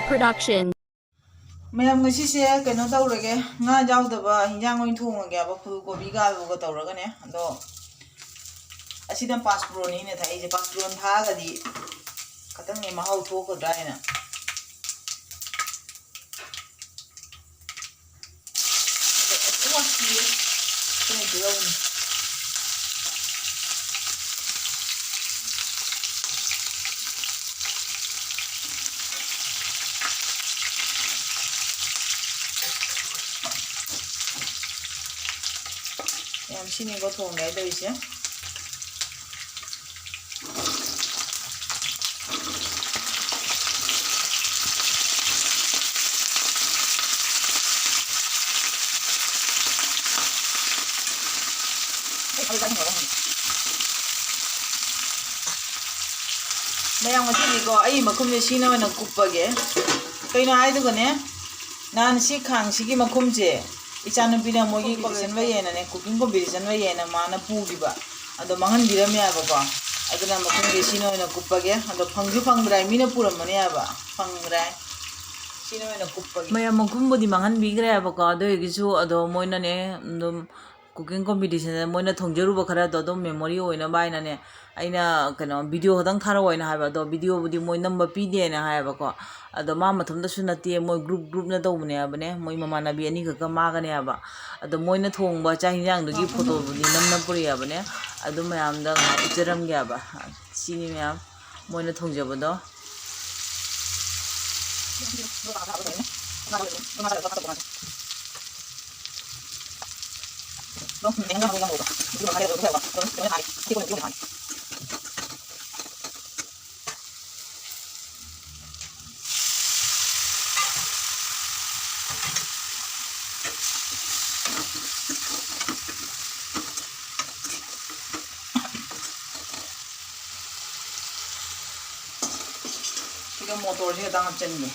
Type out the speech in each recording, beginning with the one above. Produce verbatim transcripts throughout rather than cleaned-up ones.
Production. ꯃꯌꯥꯝ, ꯉꯁꯤꯁꯦ ꯀꯩꯅꯣ ꯇꯧꯔꯒꯦ, ꯉꯥ ꯌꯥꯎꯗꯕ ꯍꯤꯟꯖꯥꯡ ꯑꯣꯏꯅ ꯊꯣꯡꯉꯒꯦꯕ, ꯐꯨꯜ ꯀꯣꯕꯤꯒ ꯑꯂꯨꯒ ꯇꯧꯔꯒꯅꯦ꯫ ꯑꯗꯣ ꯑꯁꯤꯅ ꯄꯥꯁꯄꯨꯔꯣꯟꯅꯤꯅ ꯊꯥꯛꯏꯁꯦ꯫ ꯄꯥꯁꯄꯨꯔꯣꯟ ꯊꯥꯛꯑꯒꯗꯤ ꯈꯇꯪꯅꯦ ꯃꯍꯥꯎ ꯊꯣꯛꯀꯗ꯭ꯔꯥ ꯍꯥꯏꯅ꯫ ꯑꯗꯣ ꯑꯁ, ꯋꯥ ꯁꯤꯔꯦ꯫ ꯑꯩꯈꯣꯏꯅ ꯇꯤꯜꯍꯧꯅꯤ꯫ ꯌꯥꯝ ꯁꯤꯅꯤꯀꯣ ꯊꯣꯡꯒꯦ ꯍꯥꯏ ꯇꯧꯔꯤꯁꯦ꯫ ꯃꯌꯥꯝ, ꯉꯁꯤꯗꯤꯀꯣ ꯑꯩ ꯃꯈꯨꯝꯁꯦ ꯁꯤꯅ ꯑꯣꯏꯅ ꯀꯨꯞꯄꯒꯦ꯫ ꯀꯩꯅꯣ ꯍꯥꯏꯗꯨꯒꯅꯦ, ꯅꯍꯥꯟ ꯁꯤ ꯈꯥꯡꯁꯤꯒꯤ ꯃꯈꯨꯝꯁꯦ ꯏꯆꯥꯅꯨꯄꯤꯅ ꯃꯣꯏꯒꯤ competition ꯂꯩꯌꯦꯅꯅꯦ, cooking competition ꯂꯩꯌꯦꯅ ꯃꯥꯅ ꯄꯨꯈꯤꯕ꯫ ꯑꯗꯣ ꯃꯥꯡꯍꯟꯕꯤꯔꯝꯃꯦ ꯍꯥꯏꯕꯀꯣ꯫ ꯑꯗꯨꯅ ꯃꯈꯨꯝꯁꯦ ꯁꯤꯅ ꯑꯣꯏꯅ ꯀꯨꯞꯄꯒꯦ꯫ ꯑꯗꯣ ꯐꯪꯁꯨ ꯐꯪꯗ꯭ꯔꯦ, ꯃꯤꯅ ꯄꯨꯔꯝꯕꯅꯦ ꯍꯥꯏꯕ, ꯐꯪꯗ꯭ꯔꯦ꯫ ꯁꯤꯅ ꯑꯣꯏꯅ ꯀꯨꯞꯄꯒꯦ꯫ ꯃꯌꯥꯝ, ꯃꯈꯨꯝꯕꯨꯗꯤ ꯃꯥꯡꯍꯟꯕꯤꯈ꯭ꯔꯦ ꯍꯥꯏꯕꯀꯣ꯫ ꯑꯗꯨ ꯑꯣꯏꯔꯒꯁꯨ ꯑꯗꯣ ꯃꯣꯏꯅꯅꯦ ꯑꯗꯨꯝ cooking competition ꯗ ꯃꯣꯏꯅ ꯊꯣꯡꯖꯔꯨꯕ ꯈꯔꯗꯣ ꯑꯗꯨꯝ memory ꯑꯣꯏꯅꯕ ꯍꯥꯏꯅꯅꯦ, ꯑꯩꯅ ꯀꯩꯅꯣ video ꯈꯛꯇꯪ ꯊꯥꯔꯛꯑꯣ ꯍꯥꯏꯅ ꯍꯥꯏꯕ꯫ ꯑꯗꯣ video ꯕꯨꯗꯤ ꯃꯣꯏ ꯅꯝꯕ ꯄꯤꯗꯦꯅ ꯍꯥꯏꯌꯦꯕꯀꯣ꯫ ꯑꯗꯣ ꯃꯥ ꯃꯊꯟꯇꯁꯨ ꯅꯠꯇꯦ, ꯃꯣꯏ group group ꯅ ꯇꯧꯕꯅꯦ ꯍꯥꯏꯕꯅꯦ, ꯃꯣꯏ ꯃꯃꯥꯟꯅꯕꯤ ꯑꯅꯤꯈꯛꯀ ꯃꯥꯒꯅꯦ ꯍꯥꯏꯕ꯫ ꯑꯗꯣ ꯃꯣꯏꯅ ꯊꯣꯡꯕ ꯆꯥꯛ ꯍꯤꯟꯖꯥꯡꯗꯨꯒꯤ photo ꯕꯨꯗꯤ ꯅꯝꯅ ꯄꯨꯔꯛꯑꯦ ꯍꯥꯏꯕꯅꯦ꯫ ꯑꯗꯨ ꯃꯌꯥꯝꯗ ꯉꯥꯏꯍꯥꯛ ꯎꯠꯆꯔꯝꯒꯦ ꯍꯥꯏꯕ꯫ ꯁꯤꯅꯤ ꯃꯌꯥꯝ ꯃꯣꯏꯅ ꯊꯣꯡꯖꯕꯗꯣ꯫ ꯁꯤꯒ ꯃꯣꯇꯣꯔꯁꯤꯒ ꯈꯛꯇꯪ ꯍꯥꯞꯆꯤꯟꯒꯦ꯫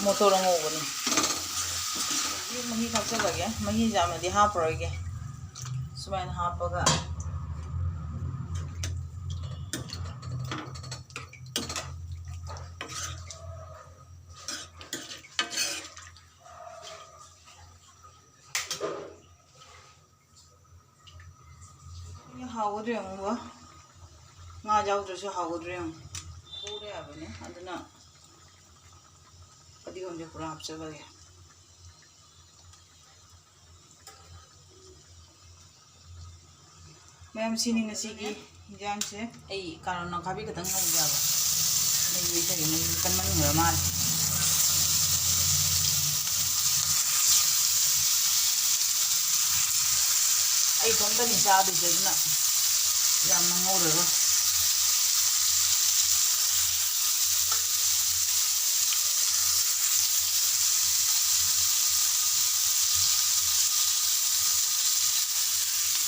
ꯃꯣꯇꯣꯔ ꯑꯉꯧꯕꯅꯤ꯫ ꯃꯍꯤ ꯊꯥꯛꯆꯜꯂꯒꯦ꯫ ꯃꯍꯤꯁꯦ ꯌꯥꯝꯅꯗꯤ ꯍꯥꯞꯄꯔꯣꯏꯒꯦ꯫ ꯁꯨꯃꯥꯏꯅ ꯍꯥꯞꯄꯒ ꯍꯥꯎꯒꯗ꯭ꯔꯥ ꯌꯦꯡꯉꯨꯕ꯫ ꯉꯥ ꯌꯥꯎꯗ꯭ꯔꯁꯨ ꯍꯥꯎꯒꯗ꯭ꯔꯥ ꯌꯦꯡꯉꯨ꯫ ꯍꯧꯔꯦ ꯍꯥꯏꯕꯅꯦ, ꯑꯗꯨꯅ ꯐꯗꯤꯒꯣꯝꯁꯦ ꯄꯨꯔꯥ ꯍꯥꯞꯆꯜꯂꯒꯦ꯫ ꯃꯌꯥꯝ, ꯁꯤꯅꯤ ꯉꯁꯤꯒꯤ ꯏꯟꯖꯥꯡꯁꯦ꯫ ꯑꯩ ꯀꯥꯔꯣꯠ ꯅꯥꯀꯨꯞꯄꯤ ꯈꯛꯇꯪ ꯉꯧꯕ ꯌꯥꯕ꯫ ꯃꯩ ꯂꯩꯇꯔꯦ, ꯃꯩ ꯀꯟꯃꯟꯈ꯭ꯔ ꯃꯥꯜꯂꯦ꯫ ꯑꯩ ꯏꯇꯣꯝꯇꯅꯤ ꯆꯥꯗꯣꯏꯁꯦ, ꯑꯗꯨꯅ ꯌꯥꯝꯅ ꯉꯧꯔꯔꯣꯏ꯫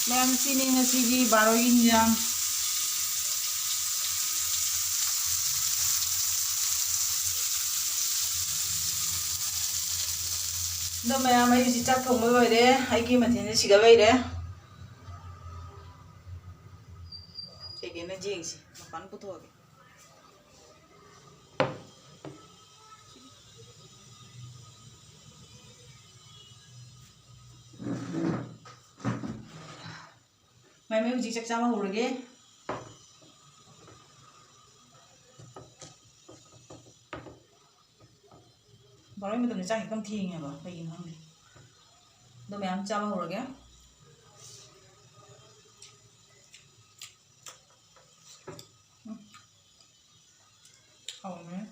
ꯃꯌꯥꯝ, ꯁꯤꯅꯤ ꯉꯁꯤꯒꯤ ꯕꯥꯔꯣꯒꯤ ꯏꯟꯖꯥꯡ꯫ ꯑꯗꯣ ꯃꯌꯥꯝ, ꯑꯩ ꯍꯧꯖꯤꯛ ꯆꯥꯛ ꯊꯣꯡꯕ ꯂꯣꯏꯔꯦ꯫ ꯑꯩꯒꯤ ꯃꯊꯦꯜꯁꯦ ꯁꯤꯒ ꯂꯩꯔꯦ꯫ ꯀꯩꯀꯩꯅꯣ ꯌꯦꯡꯁꯤ, ꯃꯄꯥꯟ ꯄꯨꯊꯣꯛꯑꯒꯦ꯫ ꯃꯥꯏ ꯃꯥꯏ ꯍꯧꯖꯤꯛ ꯆꯥꯛ ꯆꯥꯕ ꯍꯧꯔꯒꯦ꯫ ꯕꯥꯔꯣꯒꯤ ꯃꯇꯝꯗ ꯆꯥꯛ ꯍꯦꯛꯇ ꯊꯦꯡꯉꯦꯕ, ꯀꯩꯒꯤꯅꯣ ꯈꯪꯗꯦ꯫ ꯑꯗꯣ ꯃꯌꯥꯝ ꯆꯥꯕ ꯍꯧꯔꯒꯦ꯫ ꯎꯝ꯫ ꯍꯥꯎꯔꯝꯃꯦ꯫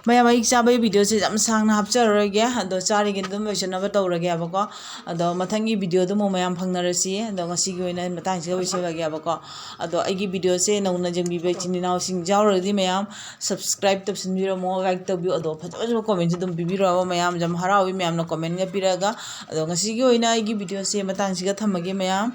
ꯃꯌꯥꯝ, ꯑꯩ ꯆꯥꯕꯒꯤ videoꯁꯦ ꯌꯥꯝ ꯁꯥꯡꯅ ꯍꯥꯞꯆꯔꯔꯣꯏꯒꯦ꯫ ꯑꯗꯣ ꯆꯥꯔꯤꯉꯩꯗ ꯑꯗꯨꯝ ꯂꯣꯏꯁꯤꯟꯅꯕ ꯇꯧꯔꯒꯦꯕꯀꯣ꯫ ꯑꯗꯣ ꯃꯊꯪꯒꯤ videoꯗ ꯑꯃꯨꯛ ꯃꯌꯥꯝ ꯐꯪꯅꯔꯁꯤ꯫ ꯑꯗꯣ ꯉꯁꯤꯒꯤ ꯑꯣꯏꯅ ꯃꯇꯥꯡꯁꯤꯗ ꯂꯣꯏꯁꯤꯜꯂꯒꯦꯕꯀꯣ꯫ ꯑꯗꯣ ꯑꯩꯒꯤ videoꯁꯦ ꯅꯧꯅ ꯌꯦꯡꯕꯤꯕ ꯏꯆꯤꯟ ꯏꯅꯥꯎꯁꯤꯡ ꯌꯥꯎꯔꯒꯗꯤ ꯃꯌꯥꯝ subscribe ꯇꯧꯁꯤꯟꯕꯤꯔꯝꯃꯣ, like ꯇꯧꯕꯤꯌꯨ꯫ ꯑꯗꯣ ꯐꯖ ꯐꯖꯕ commentꯁꯨ ꯑꯗꯨꯝ ꯄꯤꯕꯤꯔꯛꯑꯣ ꯃꯌꯥꯝ, ꯌꯥꯝ ꯍꯔꯥꯎꯏ ꯃꯌꯥꯝꯅ commentꯒ ꯄꯤꯔꯛꯑꯒ꯫ ꯑꯗꯣ ꯉꯁꯤꯒꯤ ꯑꯣꯏꯅ ꯑꯩꯒꯤ videoꯁꯦ ꯃꯇꯥꯡꯁꯤꯒ ꯊꯝꯃꯒꯦ ꯃꯌꯥꯝ꯫